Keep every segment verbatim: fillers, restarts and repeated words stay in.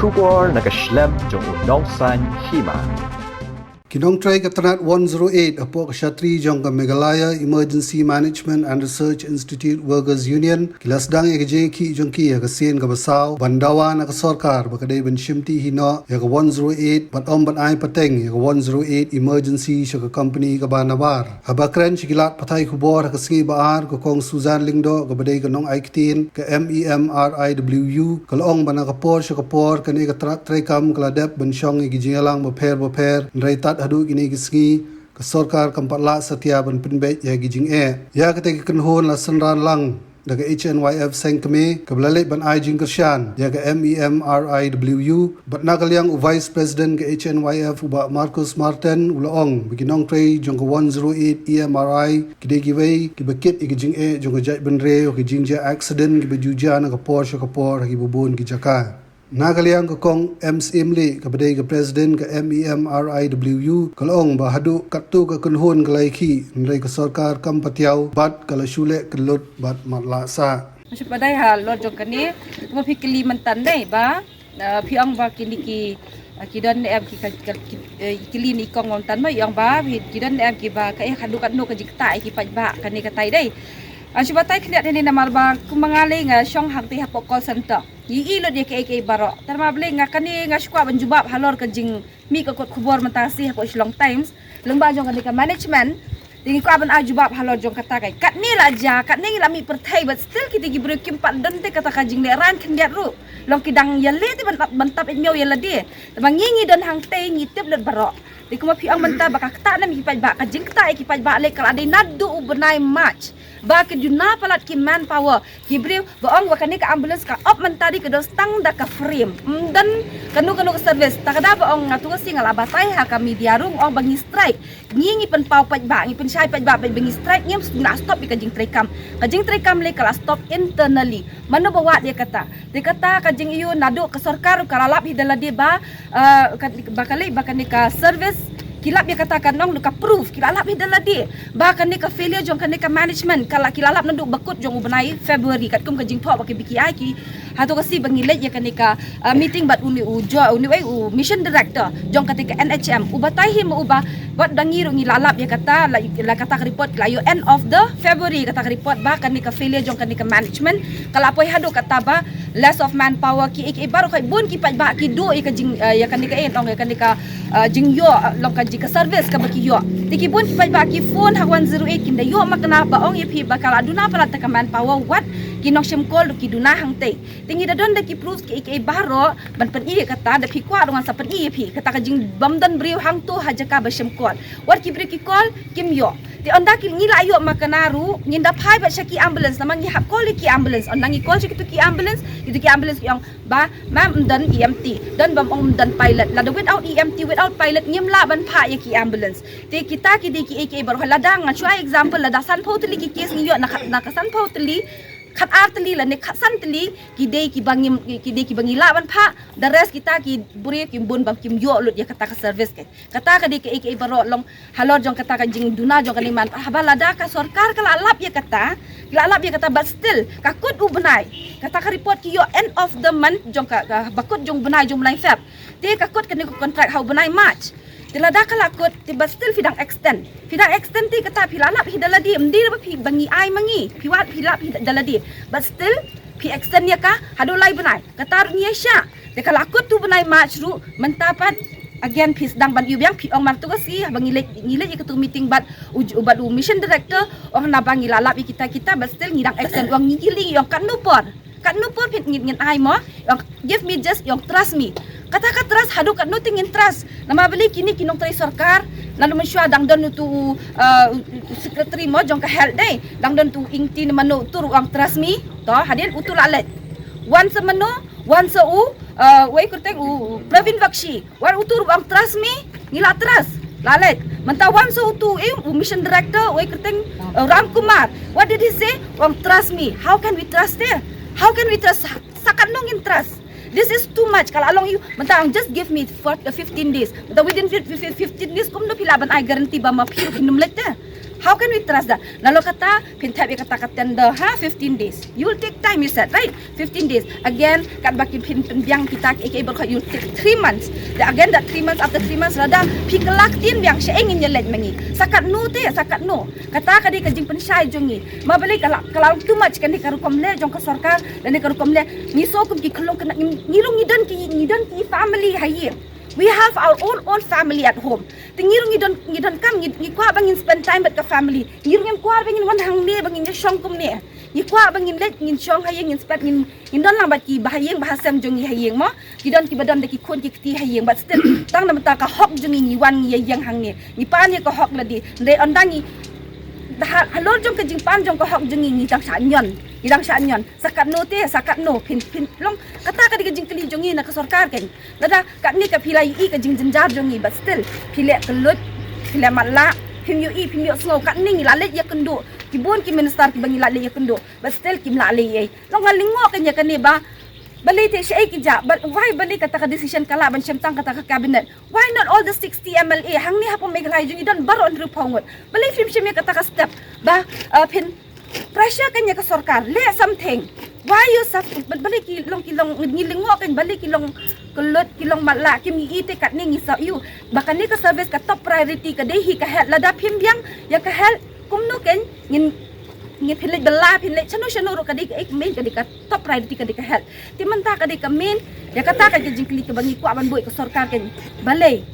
Khubor na ka shlem jong u nongsan hima. Ki nongtrei ka tnat one zero eight hapoh ka shatri jong ka Meghalaya Emergency Management and Research Institute Workers Union ki la sdang ïa ka jingïakhih jong ki ha ka sien kaba saw ban dawa na ka sorkar ba ka dei ban shimti hi noh ïa ka one zero eight bad ym ban ai pateng ïa ka one zero eight emergency sha ka company kaba nabar. Haba kren sha ki lad pathai khubor ha ka sngi ba ar, ka Kong Susan Lyngdoh kaba dei ka nongai ktien ka MEMRIWU ka la ong ba na ka por sha ka por kane ka tnat treikam ka la dep ban shong ïa ki jingïalang bapher bapher, hynrei tad haduh kine ki sngi ka sorkar kam pat lah satia ban pynbeit ïa ki jingeh. Ïa kata ka kynhun la synran lang da ka HNYF seng kmie kaba la leit ban ai jingkyrshan ïa ka MEMRIWU. Bad na ka liang u Vice President ka HNYF u Bah Marcus Martin u la ong ba ki nongtrei jong ka one zero eight EMRI ki dei kiwei kiba kit ïa ka jingeh jong ka jaitbynriew ha ka jingjia accident kiba ju jia na ka por sha ka por ha kiba bun ki jaka. Na ka liang ka Kong M Syiem Lieh kaba dei ka President ka MEMRIWU ka la ong ba haduh katto ka kynhun ka la ïakhih, hynrei ka sorkar kam patiaw bad ka la shu leh kyllut bad matlah sah. Shu pat dei halor jong kane, kumba phi kylli mynta dei ba, uh, phi ong ba kine ki, uh, ki don ne em ki, ki, ki, uh, kylli ne i Kong mynta ma, i ong ba phi, ki don ne em kiba ka ïa haduh katno ka jingktah ïa ki paidbah kane katai dei. Uh, shu batai khyndiat hangne namar ba kumba nga lei nga shong hangtei hapoh call center. Ngi i lut ïa kiei kiei baroh. Tang ma balei nga kane nga shu kwah ban jubab halor ka jingmih ka kot khubor mynta shi hapoh Shillong Times. Lyngba jong kane ka management. Te ngi kwah ban ai jubab halor jong kata kai. Katne la jia, katne ngi la mih pyrthei, but still kita ki briew kim pat don te kata ka jinglehrain khyndiat ruh. Long ki dang ïaleh te ban tap, ban tap ïa miaw ïa lade. Te ma ngi ngi don hangtei ngi tip lut baroh. Te kumba phi ong mynta ba ka ktah ne em ki paidbah, ka jingktah ïa ki paidbah lei ka la dei naduh u bnai March. Ba ki duna palat ki manpower, ki briew, ba ong ba kane ka ambulance ka op mynta dei ka don tang da ka frame. Ym don kano kano ka service. Ta ka da ba ong nga tu ka sngi nga la batai ha ka media ruh ong ba ngi strike. Ngi ngi pynpaw paidbah, ngi pynshai paidbah, ba ngi strike ngim, ngi la stop ïa ka jingtreikam. Ka jingtreikam lei ka la stop internally. Mano ba wad ïa kata? Te kata ka jingïoh naduh ka sorkar ka la lap hi da lade ba, uh, ka, ba ka lei ba kane ka service ki lap ïa kata ka nong ka proof ki la lap hi da lade ba kane ka failure jong kane ka management ka la ki la lap naduh ba kut jong u bnai February katkum ka jingthoh ba ki B K I ki. Hato ka sngi ba ngi leit ïa kane ka, uh, meeting bad uni u jo, uni wei u mission director jong kata ka N H M u batai hi ma u ba wat da ngi ruh ngi la lap ïa kata la, la kata ka report la ïoh end of the February kata ka report ba kane ka failure jong kane ka management ka la poi haduh kata ba less of manpower ki, ki, ki baroh kai bun ki paidbah ki duh ïa ka jing, uh, ïa kane ka en ong ïa kane ka, uh, jingïoh, uh, long ka jing ka service kaba ki ïoh. Te ki bun ki paidbah ki phone ha one zero eight kin da ïoh makna ba ong ïa phi ba ka la duna palat ta ka manpower wat ki nongshim call ruh ki duna hangtei. Te ngi da don da ki proof ki, ki baroh ban pyni ïa kata da phi kwah ruh ngan sa pyni ïa phi kata ka jingbym don briew hangto ha jaka ba shim call. Wat ki briew ki call kim ïoh. Te ynda ki ngi la ïoh makna ruh ngin da phai bad sha ki ambulance namar ngi hap call ïa ki ambulance. Ynda ngi call sha kitu ki ambulance, kitu ki ambulance ki ong ba ma'am ym don E M T, don bym ong ym don pilot. Lada without E M T, without pilot ngim lah ban phah ïa ki ambulance. Te kita ki dei ki, ki baroh lada ngan shu ai example lada sanphew tylli ki case ngi ïoh na ka, na ka sanphew tylli khat ar tylli lane khat san tylli ki dei kiba ngim, ki dei kiba ngi lah ban phah. The rest kita ki briew ki bun ba kim ïoh lut ïa kata ka service ke. Kata ka dei ka, ka, ka baroh long halor jong kata ka jingduna jong kane man. Haba lada ka sorkar ka la lap ïa kata, ka la lap ïa kata but still ka kut u bnai. Kata ka report ki ïoh end of the month jong ka, ka ba kut jong u bnai jong u bnai Feb. Te ka kut kane ka contract ha u bnai March. Te lada ka la kut te but still phi dang extend. Phi dang extend te kata phi la lap hi da lade, ym dei ba phi ba ngi ai ma ngi. Phi wad phi lap hi da lade. But still phi extend ïa ka haduh lai bnai. Kata ruh ngi ïa shah. Te ka la kut tu bnai March ruh mynta pat again phi sdang ban ïoh biang phi ong mar tu ka sngi haba ngi leit, ngi leit ïa katu meeting bad u, bad u mission director ong naba ngi la lap ïa kita kita but still ngi dang extend ong ngi kylli ong katno por. Katno por phi ngin, ngin ai mo? Ong give me just ong trust me. Kata ka trust haduh katno te ngin trust. Namar balei kine ki nongtrei sorkar naduh mynshuwa dang don utu u, uh, u secretary mo jong ka health dei. Dang don utu u Ingti ne mano utu ruh ong trust me. To hadien utu la leit. Wan sa mano, wan sa u, uh, wei kyrteng u, u Pravin Bakshi. Wan utu ruh ong trust me, ngi la trust. La leit. Mynta wan sa utu, eh, u mission director, wei kyrteng, uh, Ram Kumar. What did he say? Ong trust me. How can we trust eh? How can we trust? Sa katno ngin trust? This is too much. Ka la long ïa u, mynta ong just give me for, uh, fifteen days. Mynta within fif-, fif-, fifteen days kumno phi lah ban ai guarantee ba ma phi ruh phin ym leit te? How can we trust that? Nalor kata phin thep ïa kata ka tender ha fifteen days. You'll take time, you said, right? Fifteen days. Again, katba ki phin pynbiang kita ki, ki, you'll take three months. The, again, that three months, after three months, lada phi kylla ktien biang, shaei ngin ïaleit ma ngi? Sa katno te, sa katno? Kata ka dei ka jingpynshai jong ngi. Ma balei ka la, ka la long too much kane ka rukom leh jong ka sorkar, kane ka rukom leh. Ngi sngew kum ki khyllung khynnah, ngi, ngi ruh ngi don ki, ngi don ki family ha ïing. We have our own, own family at home. Te ngi ruh ngi don, ngi donkam, ngi, ngi kwah ba ngin spend time bad ka family. Ngi ruh ngim kwah ba ngin wan hangne ba ngin ïashong kumne. Ngi kwah ba ngin leit, ngin shong ha ïing, ngin spend, ngin, ngin don lang bad ki bahaïing bahasem jong ngi ha ïing mo. Ki don kiba don da ki khun ki kti ha ïing, but still, tang namar ka hok jong ngi, ngi wan ngi ïeng hangne. Ngi pan ïa ka hok lade. Hynrei ynda ngi, ha, halor jong ka jingpan jong ka hok jong ngi, ngi dang shah ñion. Ngi dang shah ñion. Sa katno te, sa katno, phin, phin, long, kata ka dei ka jingkylli jong ngi na ka sorkar kan. Lada katne ka phi la ïohi ka jingjynjar jong ngi, but still phi leh kyllut, phi leh matlah, phim ïohi, phim ïohsngew. Katne ngi la leit ïakynduh, ki bun ki minister kiba ngi la leit ïakynduh, but still kim lah leh ei. Long nga lyngngoh kan ïa kane ba balei te shaei ki jah, ba, why balei kata ka decision ka lah ban shem tang kata ka cabinet? Why not all the sixty M L A? Hangne hapoh Meghalaya jong ngi don baroh hynriewphew ngut. Balei phim shem ïa kata ka step ba, uh, phin pressure kan ïa ka sorkar, leh something. Why you suffer? Ba-, balei ki long, ki long, ngi lyngngoh kan, balei ki long kyllut, ki long matlah, kim ïohi te? Katne ngi sa ïohi ba kane ka service ka top priority ka dei hi ka health. Lada phim biang ïa ka health, kumno kan ngin, ngin phin leit bylla, phin leit shano shano ruh, ka dei ka, eh, main ka dei ka top priority ka dei ka health. Te mynta ka dei ka main, ïa kata ka dei ka jingkylli kaba ngi kwah ban buh ïa ka sorkar kan. Balei?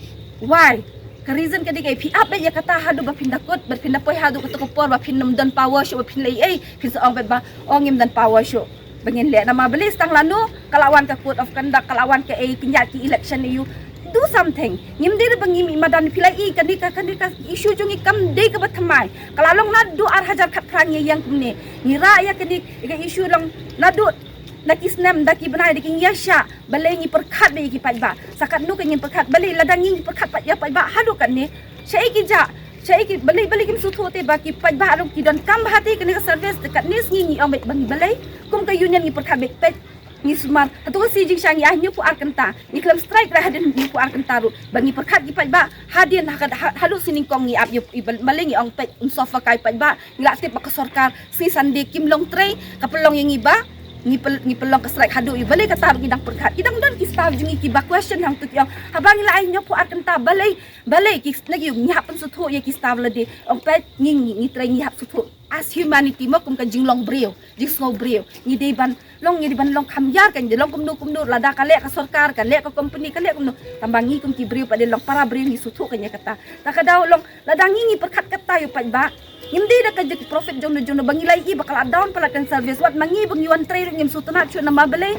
Why? Ka reason ka dei kaei? Phi ap beit ïa kata haduh ba phin da kut, ba phin da poi haduh kato ka por ba phin ym don power shuh ba phin leh ei, phin sa ong beit ba, ong ngim don power shuh ba ngin leh. Namar balei? Tang lano ka la wan ka code of conduct, ka la wan kaei, pynïaid ki election ïa u. Do something. Ngim dei ba ngi mih madan. Phi la ïohi kane ka, kane ka issue jong ngi kam dei kaba thymmai. Ka la long naduh ar hajar khatphra ngi ïeng kumne. Ngi rah ïa kane ka issue long naduh na ki snem, da ki bnai, da ki ngi ïa shah. Balei ngi pyrkhat beit ïa ki paidbah? Sa katno ka ngin pyrkhat? Balei lada ngi ngi pyrkhat pat ïa paidbah haduh katne? Shaei ki jah? Shaei ki, balei, balei kim sngewthuh te ba ki paidbah ruh ki donkam bha te kane ka service? Te katne sngi ngi ong beit ba ngi, balei kum ka union ngi pyrkhat beit? Peit, ngi sumar hato ka sngi jingshai ngi ai hynñiewphew ar kynta, ngi khlem strike re hadien hynñiewphew ar kynta ruh ba ngi pyrkhat ki paidbah. Hadien ha ka, ha, haduh sngi nyngkong ngi ap ïa, ïa, balei ngi ong peit un sofa kai paidbah. Ngi la tip ba ka sorkar sngi Sunday kim long trei, ka pynlong ïa ngi ba ngi pyn-, ngi pynlong ka strike haduh ïa. Balei kata ruh ngi dang pyrkhat? Ki dang don ki staff jong ngi kiba question hangto, ki ong haba ngi la ai hynñiewphew ar kynta, balei, balei ki, na ki, ngi hap pynsngewthuh ïa ki staff lade. Ong peit, ngi, ngi, ngi trei, ngi hap sngewthuh as humanity mo, kum ka jinglong briew, jingsngew briew. Ngi dei ban long, ngi dei ban long kham ïar kan, dei long kumno kumno, lada ka leh ka sorkar, ka leh ka company, ka leh kumno. Tangba ngi kum ki briew pat, dei long para briew, ngi sngewthuh kan ïa kata. Ta ka daw long lada ngi ngi pyrkhat katta ïa u paidbah, ngim dei da ka jingprofit jong no jong no ba ngi la ïohi ba ka la down palat kan service. Wat ma ngi ba ngi wan trei ruh ngim sngewtynnat shuh, namar balei?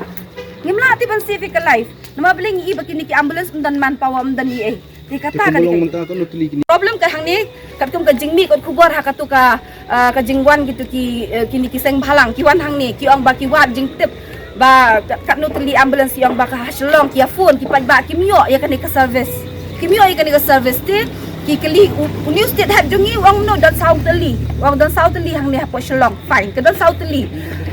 Ngim lah te ban save ïa ka life. Namar balei? Ngi ïohi ba kine ki ambulance ym don manpower, ym don ei ei. Te kata ka dei ka problem ka hangne. Katkum ka jingmih kot khubor ha kato ka, ah, ka jingwan kito ki, eh, kine ki seng bhalang ki wan hangne, ki ong ba ki wad jingtip ba kat-, katno tylli ambulance, ki ong ba ka ha Shillong ki ïa phone, ki paidbah kim ïoh ïa kane ka service. Kim ïoh ïa kane ka service te ki kylli u, une u state head jong ngi, u ong kumno, don saw tylli. U ong don saw tylli hangne hapoh Shillong. Fine, ka don saw tylli.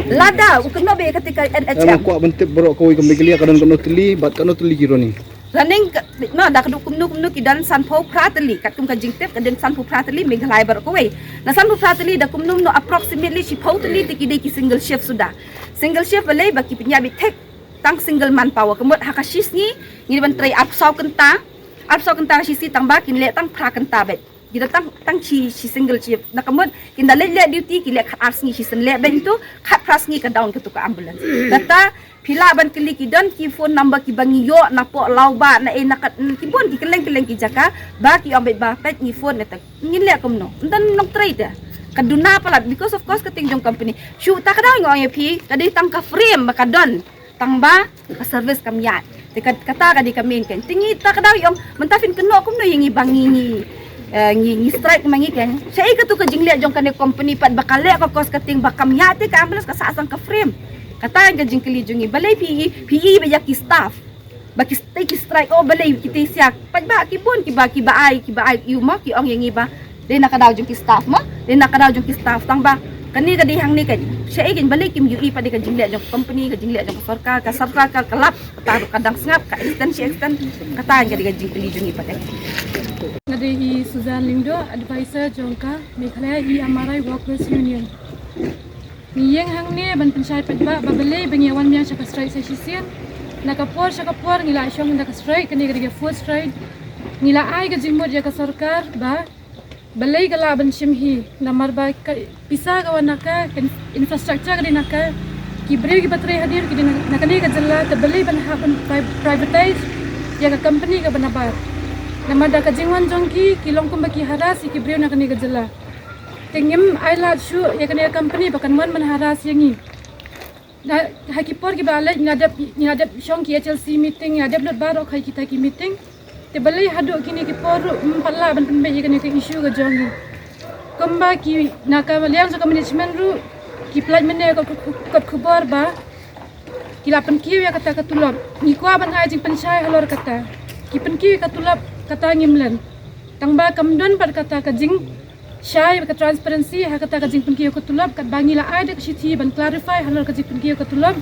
Lada u kynnoh beit ïa kata ka N H M. Nga kwah ban tip baroh kawei ka Meghalaya ka don katno tylli bad katno tylli ki roni. Running ka, no, da ka dei kumno kumno ki don sanphew phra tylli. Katkum ka jingtip ka don sanphew phra tylli Meghalaya baroh kawei. Na sanphew phra tylli da kumno kumno approximately shiphew tylli te ki dei ki single shift suda. Single shift balei? Ba ki pynïaid beit thik tang single manpower. Ka mut ha ka shi sngi ngi dei ban trei arphew saw kynta. Arphew saw kynta ha shi sngi, tangba kin leh tang phra kynta beit. Ki da tang, tang shi, shi single shift. Na ka mut kin da leit leh duty, ki leh khat ar sngi shisien leh beit tu, khat phra sngi ka down katu ka ambulance. Kata phi lah ban kylli, ki don ki phone number kiba ngi ïoh napoh Lawbah, na ei na kat, ki bun ki kylleng kylleng ki jaka, ba ki ong beit ba peit ngi phone ne ta ngin leh kumno. Ym don nongtrei te. Ka duna palat, because of cost cutting jong company. Shu ta ka daw nga ong ïa phi, ka dei tang ka frame ba ka don. Tangba ka service kam ïaid. Te kat-, kata ka dei ka main kan. Te ngi ta ka daw ïa ong, mynta phin kynnoh kumno ïa ngi ba ngi, ngi, eh, ngi, ngi strike ma ngi kan. Shaei katu ka jingleh jong kane company pat ba ka leh ka cost cutting ba kam ïaid te ka ambulance, ka sah tang ka frame. Kata ka jingkylli jong ngi. Balei phi, phi ïa ba ïa ki staff ba ki st-, ki strike, oh balei kita ïa siak. Paidbah ki bun kiba, kiba ai, kiba ai ïa u mo, ki ong ïa ngi ba dei na ka daw jong ki staff mo, dei na ka daw jong ki staff. Tangba kane ka dei hangne kan. Shaei kan, balei kim ïohi pat ïa ka jingleh jong ka company, ka jingleh jong ka sorkar, ka sorkar ka, ka lap, kata ruh ka dang sngap, ka extend shi extend, kata ka dei ka jingkylli jong ngi pat kan. Nga dei i Susan Lyngdoh, advisor jong ka Meghalaya E M R I Workers Union. Ngi ïeng hangne ban pynshai paidbah ba balei ba ngi wan biang sha ka strike sa shisien. Na ka por sha ka por ngi la shong da ka strike, kane ka dei ka fourth strike. Ngi la ai ka jingmut ïa ka sorkar ba balei ka lah ban shim hi, namar ba ka pisa ka wan na ka, ka infrastructure ka dei na ka, ki briew kiba trei hadien ki dei na, na kane ka jylla, te balei ban hap ban pri-, privatize ïa ka company kaba nabar. Namar da ka jingwan jong ki, ki long kumba ki harass ïa ki briew na kane ka jylla. Te ngim ai lad shuh ïa kane ka company ba kan wan ban harass ïa ngi. Da, ha ki por kiba la leit ngi la dep, ngi la dep shong ki H L C meeting, ngi la dep lut baroh ha kita ki meeting. Te balei haduh kine ki por ruh ym pat lah ban pynbeit ïa kane ka issue ka jong ngi. Kumba ki na ka liang jong ka management ruh ki pynlait mynne ka, ka, ka, ka khubor ba ki la pynkiew ïa kata ka tulop. Ngi kwah ban ai jingpynshai halor kata. Ki pynkiew ïa ka tulop kata ngim len. Tang ba kam don pat kata ka jing shai ka transparency ha kata ka jingpynkiew ka tulop, katba ngi la ai da ka shithi ban clarify halor ka jingpynkiew ka tulop,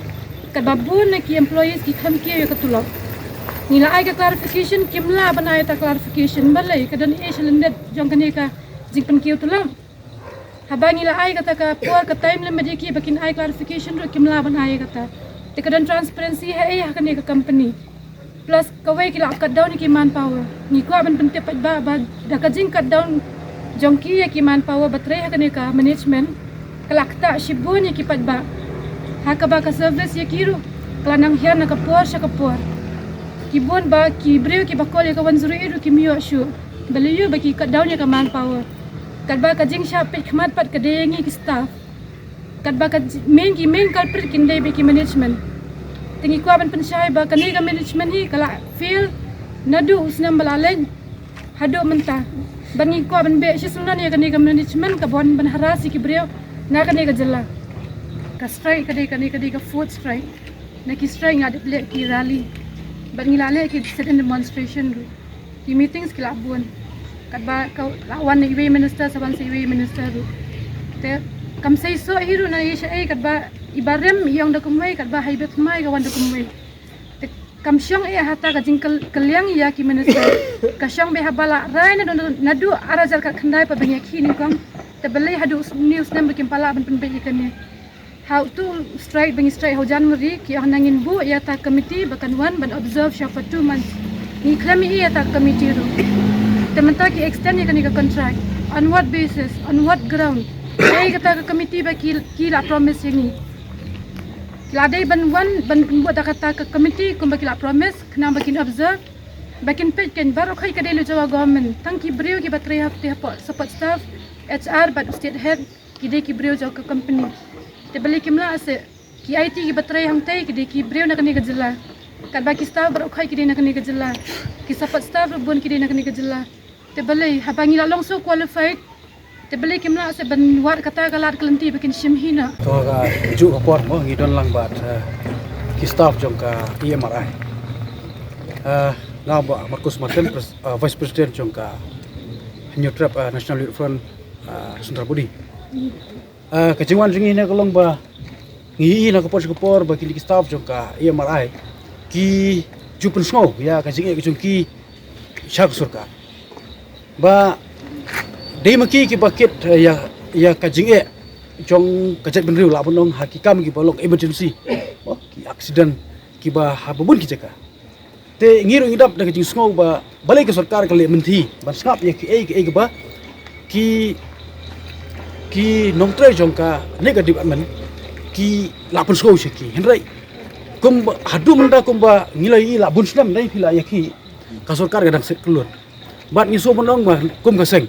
katba bun na ki employees ki khlem kiew ïa ka tulop. Ngi la ai ka clarification, kim lah ban ai ta clarification, balei ka don ei sha lyndet jong kane ka jingpynkiew tulop. Haba ngi la ai kata ka por ka time limit ïa ki ba kin ai clarification ruh kim lah ban ai kata. Te ka don transparency ha ei ha kane ka company. Plus kawei ki la cut down ïa ki manpower. Ngi kwah ban pyntip paidbah ba da ka jing cut down jong ki ïa ki manpower ba trei ha kane ka management, ka la ktah shibun ïa ki paidbah. Ha kaba ka service ïa ki ruh ka la nang hiar na ka por sha ka por. Ki bun ba ki briew kiba call ïa ka one zero eight ruh kim ïoh shuh. Balei ïoh ba ki cut down ïa ka manpower. Katba ka jingshah peit khmat pat ka dei ïa ngi ki staff. Katba ka j-, main ki main culprit kin dei bad ki management. Te ngi kwah ban pynshai ba kane ka management hi ka la fail naduh u snem ba la leit haduh mynta. Bad ngi kwah ban beh shisyndon ïa kane ka management kaba wan ban harass ïa ki briew na kane ka jylla. Ka strike ka dei, kane ka dei ka fourth strike. Na ki strike ngi la dep leh ki rally. Bad ngi la leh ki sit-in demonstration ruh. Ki meetings ki la bun. Katba ka la wan na iwei i minister, sa wan sa iwei i minister ruh. Te kam sei soh hi ruh na ei sha ei, katba i barim i ong da kumwei, katba ha i bathymmai ka wan da kumwei. Te kam shong ei ha ta ka jingkyl-, kylliang ïa ki minister. Ka shong beit haba la rai naduh, naduh ar hajar khatkhyndai pat ba ngi ïakhih nyngkong. Te balei haduh une u snem ba kim pat lah ban pynbeit ïa kane. Ha utu u strike ba ngi strike ha u January, ki ong nangin buh ïa ta ka committee ba kan wan ban observe sha for two months. Ngi khlem ïohi ïa ta ka committee ruh. Te mynta ki extend ïa kane ka contract. On what basis? On what ground? Ei kata ka committee ba ki, ki la promise ïa ngi. Ki la dei ban wan ban buh da kata ka committee kumba ki la promise, khnang ba kin observe, ba kin peit ken baroh khoit ka dei lut jong ka government. Tang ki briew kiba trei hapdeng hapoh support staff, H R bad state head. Ki dei ki briew jong ka company. Te balei kim lah seh, ki I T kiba trei hangtei ki dei ki briew na kane ka jylla. Katba ki staff baroh khoit ki dei na kane ka jylla. Ki support staff ruh bun ki dei na kane ka jylla. Te balei haba ngi la long so qualified, te balei kim lah seh ban wad kata ka lad ka lynti ba kin shim hi noh. To ka juh ka por mo ngi don lang bad, eh, ki staff jong ka E M R I. Eh, nga Bah Marcus Martin, pres-, eh, Vice President jong ka Hynñiewtrep, eh, National Youth Front, eh, Central Body. Ah, ka jingwan jong ngi ne ka long ba ngi ïohi na ka por sha ka por ba kine ki staff jong ka E M R I ki ju pynsngew ïa ka jingeh ka jong ki sha ka sorkar. Ba dei ma ki kiba kit, eh, ïa, ïa ka jingeh jong ka jaitbynriew lah ban ong ha ki kam kiba long emergency. Mo, ki accident kiba ha ba bun ki jaka. Te ngi ruh ngi dap da ka jingsngew ba balei ka sorkar ka leh mynthi ban sngap ïa kiei kiei kiba ki, ki nongtrei jong kane ka department ki la pynsngew sha ki. Hynrei kumba haduh mynta kumba ngi la ïohi la bun snem dei phi la ïa ki ka sorkar ka dang set kyllut. Bad ngi sngewbha ban ong ba kum ka seng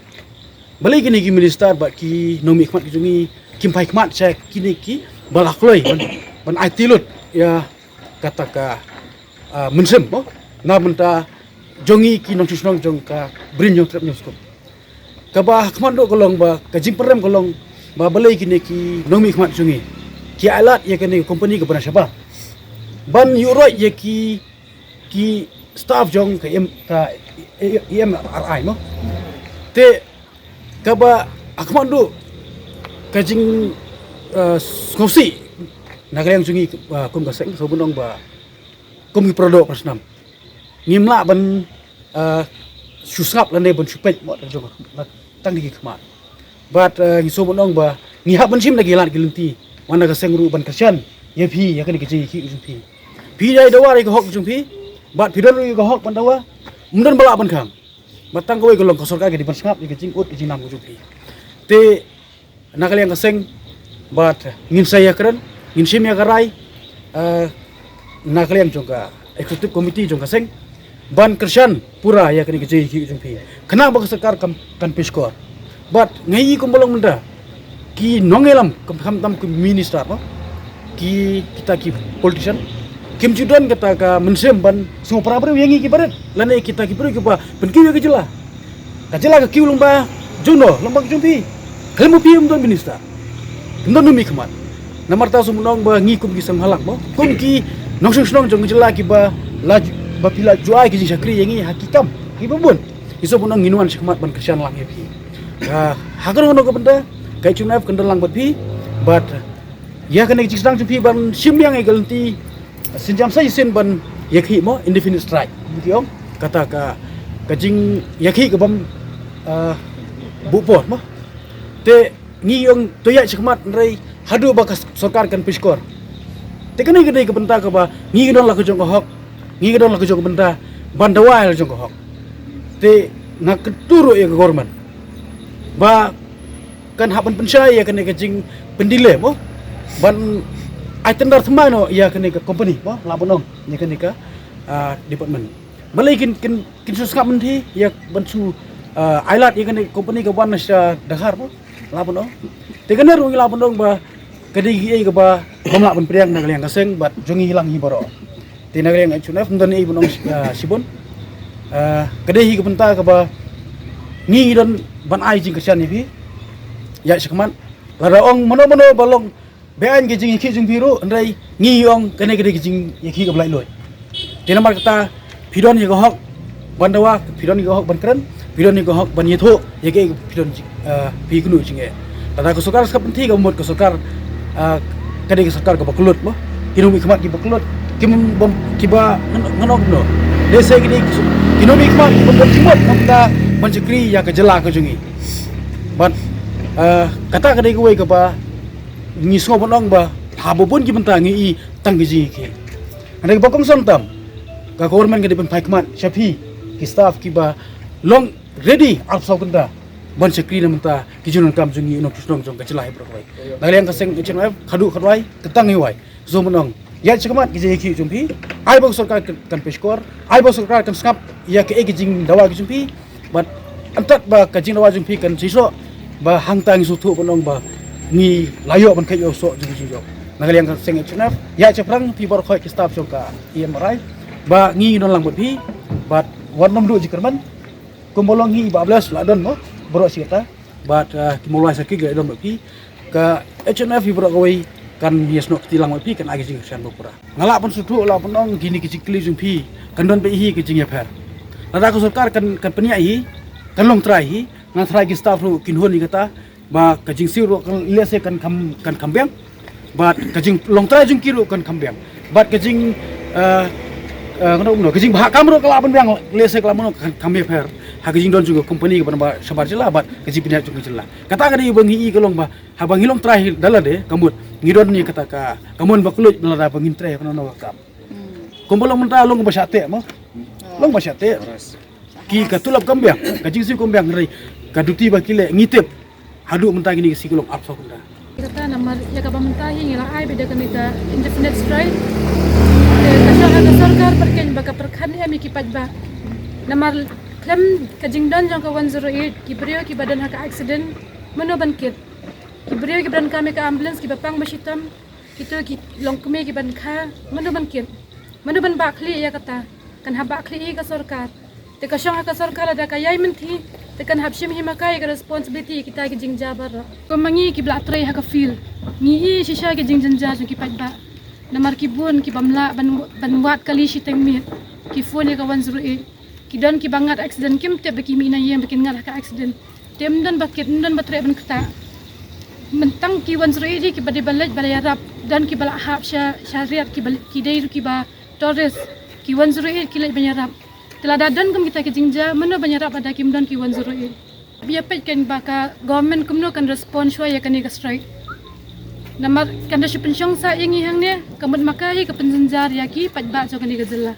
balei kine ki minister bad ki nongmihkhmat ki jong ngi kim phai khmat sha kine kiba la kloi ban, ban aiti lut ïa kata ka, ah, mynsiem mo na bynta jong ngi ki nongshong shnong jong ka Bri Hynñiewtrep Hynñiewskup. Kaba ha khmat duh ka long ba ka jingpynrem ka long ba balei kine ki nongmihkhmat jong ngi ki ailad ïa kane ka company kaba na shabar ban ïuh roit ïa ki, ki staff jong ka em-, ka E M R I mo. Te kaba ha khmat duh ka jing, eh, sngewsih na ka liang jong ngi, eh, kum ka seng, sngewbha ban ong ba kum ki para doh para snam ngim lah ban, eh, shu sngap lane ban shu peit mo, tang jong ka, tang ki khmat. Bad, eh, ngi sngewbha ban ong ba ngi hap ban shim na ki lad ki lynti, wan na ka seng ruh ban kyrshan ïa phi ïa kane ka jingïakhih jong phi. Phi dei dawa ïa ka hok jong phi, bad phi don ruh ïa ka hok ban dawa, ym don ba lah ban khang. Bad tang kawei ka long ka sorkar ka dei ban sngap ïa ka jingud ka jingnam ka jong phi. Te na ka liang ka seng, bad ngin sa ïakren, ngin shim ïa ka rai, eh, na ka liang jong ka executive committee jong ka seng ban kyrshan pura ïa kane ka jingïakhih jong phi, khnang ba ka sorkar kan, kan pyrshah. Bad nga ïohi kumba long mynta ki nongïalam, kam, khamtam ki minister, no, ki, kita ki politician, kim ju don kata ka mynsiem ban sngewpra briew ïa ngi ki barit lane kita ki briew kiba pynkiew ïa ka jylla. Ka jylla ka kiew lyngba jong no, lyngba ka jong phi. Khlem u phi ym don minister, ym don u mihkhmat. Namar ta sngewbha ban ong ba ngi kum ki seng bhalang mo, kum ki nongshong shnong jong ka jylla kiba la ju-, ba phi la ju ai ki jingshakri ïa ngi ha ki kam kiba bun. Ngi sngewbha ban ong ngin wan shakhmat ban kyrshan lang ïa phi. Ah, ha kano kano ka bynta ka H N F kan don lang bad phi, bad ïa kane ka jingsdang jong phi ban shim biang ïa ka lynti sien jam sa shisien ban ïakhih mo, indefinite strike, ngi ong, kata ka, ka jingïakhih ka bym, ah, buh por mo. Te ngi ong to ïaid shakhmat hynrei haduh ba ka sorkar kan pyrshah. Te kane ka dei ka bynta kaba ngi don la ka jong ka hok, ngi don la ka jong ka bynta ban dawa la jong ka hok. Te nga kyntu ruh ïa ka government ba kan hap ban pynshai ïa kane ka jingpyndelay mo, ban ai tender thymmai noh ïa kane ka company mo, lah ban ong, ïa kane ka, ah, department. Balei kin, kin, kin shu sngap mynta ïa ban shu, ah, ai lad ïa kane ka company ka wan na sha Dkhar mo, lah ban ong. Te kane ruh ngi lah ban ong ba ka dei kaei kaba bym lah ban pdiang na ka liang ka seng bad jong ngi lang hi baroh. Te na ka liang H N F ym don ei ban ong, ah, shibun. Ah, ka dei hi ka bynta kaba ngi, ngi don ban ai jingkyrshan ïa phi. Ïaid shakhmat, lada ong mano mano ba long beaiñ ka jingïakhih jong phi ruh, hynrei ngi ong kane ka dei ka jingïakhih kaba laitluid. Te namar kata phi don ïa ka hok ban dawa, phi don ïa ka hok ban kren, phi don ïa ka hok ban ïathuh ïa kaei phi don, ah, phi kynduh jingeh. Lada ka sorkar sngap mynta ka mut ka sorkar, ah, ka dei ka sorkar kaba kyllut mo. Ki nongmihkhmat kiba kyllut, kim bym, kiba ngan, ngan ong kumno. Lehse ki dei ki nongmihkhmat kiba bym jingmut namar ban shakri ïa ka jylla ka jong ngi. Bad, ah, kata ka dei kawei kaba ngi sngewbha ban ong ba haba bun ki bynta ngi i tang ka jingïakhih. Hynrei kaba kongsan tam, ka government ka dei ban phai khmat sha phi ki staff kiba long ready arphew saw kynta ban shakri na bynta ki jingdonkam jong ngi u nongshong shnong jong ka jylla hi baroh kawei. Na ka liang ka seng H N F khatduh khatwai, kata ngi wai. Sngewbha ban ong, ïaid shakhmat ki jingïakhih jong phi, ai ba ka sorkar kan, kan pyrshah, ai ba ka sorkar kan sngap ïa kaei ka jingdawa ka jong phi. Bad hangta ba ka jingdawa jong phi kan shisha, ba hangta ngi sngewthuh ban ong ba ngi la ïoh ban kheit ïa u soh jong ka jingjop. Na ka liang ka seng H N F, ïaid shaphrang phi baroh kawei ki staff jong ka E M R I, ba ngi don lang bad phi, bad wat nym duh jingkyrmen. Kumba long hi ba bless la don mo, baroh shi katta. Bad, ah, ki mawlai sakhi la don bad phi. Ka H N F hi baroh kawei kan ïasnoh kti lang bad phi, kan ai ka jingkyrshan ba pura. Nga lah ban sngewthuh, lah ban ong kine ki jingkylli jong phi kan don bad hi ka jingïapher. Lada ka sorkar kan, kan pynïaid hi, kan long trai hi, nga trai ki staff ruh kin hun ïa kata, ba ka jingsiew ruh kan, lehse kan kham, kan kham biang. Bad ka jinglong trai jong ki ruh kan kham biang. Bad ka jing, eh, eh, kano kano, ka jingbha kam ruh ka lah ban biang, lehse ka lah ban kan kham ïapher ha ka jingdon jong ka company kaba shabar jylla bad ka jingpynïaid jong ka jylla. Kata ka dei ba ngi i ka long ba haba ngi long trai da lade ka mut ngi don ïa kata ka, ka mon ba kylluid ba lada ba ngin trei kano kano ka kam. Kumba long mynta long ba shah teh mo. Long ba shah teh. Ki ka tulop kam biang, ka jingsiew kam biang, hynrei ka duty ba ki leh ngi tip. Haduh mynta kine ki sngi ka long arphew saw kynta. Kata namar ïa kaba mynta hi ngi la ai beit da kane ka indefinite strike. Te ka shong ha ka sorkar pyrkhat ba ka pyrkhat em ïa ki paidbah. Namar khlem ka jingdon jong ka one zero eight, ki briew kiba don ha ka accident, mano ban kit? Ki briew kiba donkam ïa ka ambulance, kiba pang ba shitom, kito ki longkmie kiban kha, mano ban kit? Mano ban bah khlieh ïa kata? Kan hap bah khlieh hi ka sorkar. Te ka shong ha ka sorkar, lada ka ïai mynthi, te kan hap shim hi ma ka ïa ka responsibility ïa kita ki jingjia baroh. Kum ma ngi kiba la trei ha ka field, ngi i shisha ki jingjynjar jong ki paidbah. Namar ki bun ki bym lah ban, ban wad kali shiteng miet, ki phone ïa ka one zero eight. Ki don kiba ngat accident, kim tip ba ki mih na ïing ba kin ngat ha ka accident. Te ym don ba kit, ym don ba treh ban ktah. Mynta ki one zero eight kiba dei ban leit ban ïarap, don kiba la hap sha, sha riat, kiba, ki dei ruh kiba tourist, ki one zero eight ki leit ban ïarap. Lada don kum kita ki jingjia, mano ban ïarap lada kim don ki one zero eight? Bia peit kan ba ka government kumno kan respond shuwa ïa kane ka strike. Namar kan da shu pynshong sah ïa ngi hangne, ka mut ma ka hi ka pynjynjar ïa ki paidbah jong kane ka jylla.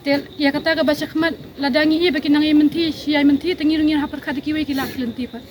Te ïa kata kaba shakhmat, lada ngi i ba ki nang i mynthi, shi ai mynthi, te ngi ruh ngi hap pyrkhat da kiwei ki la ki lynti pat.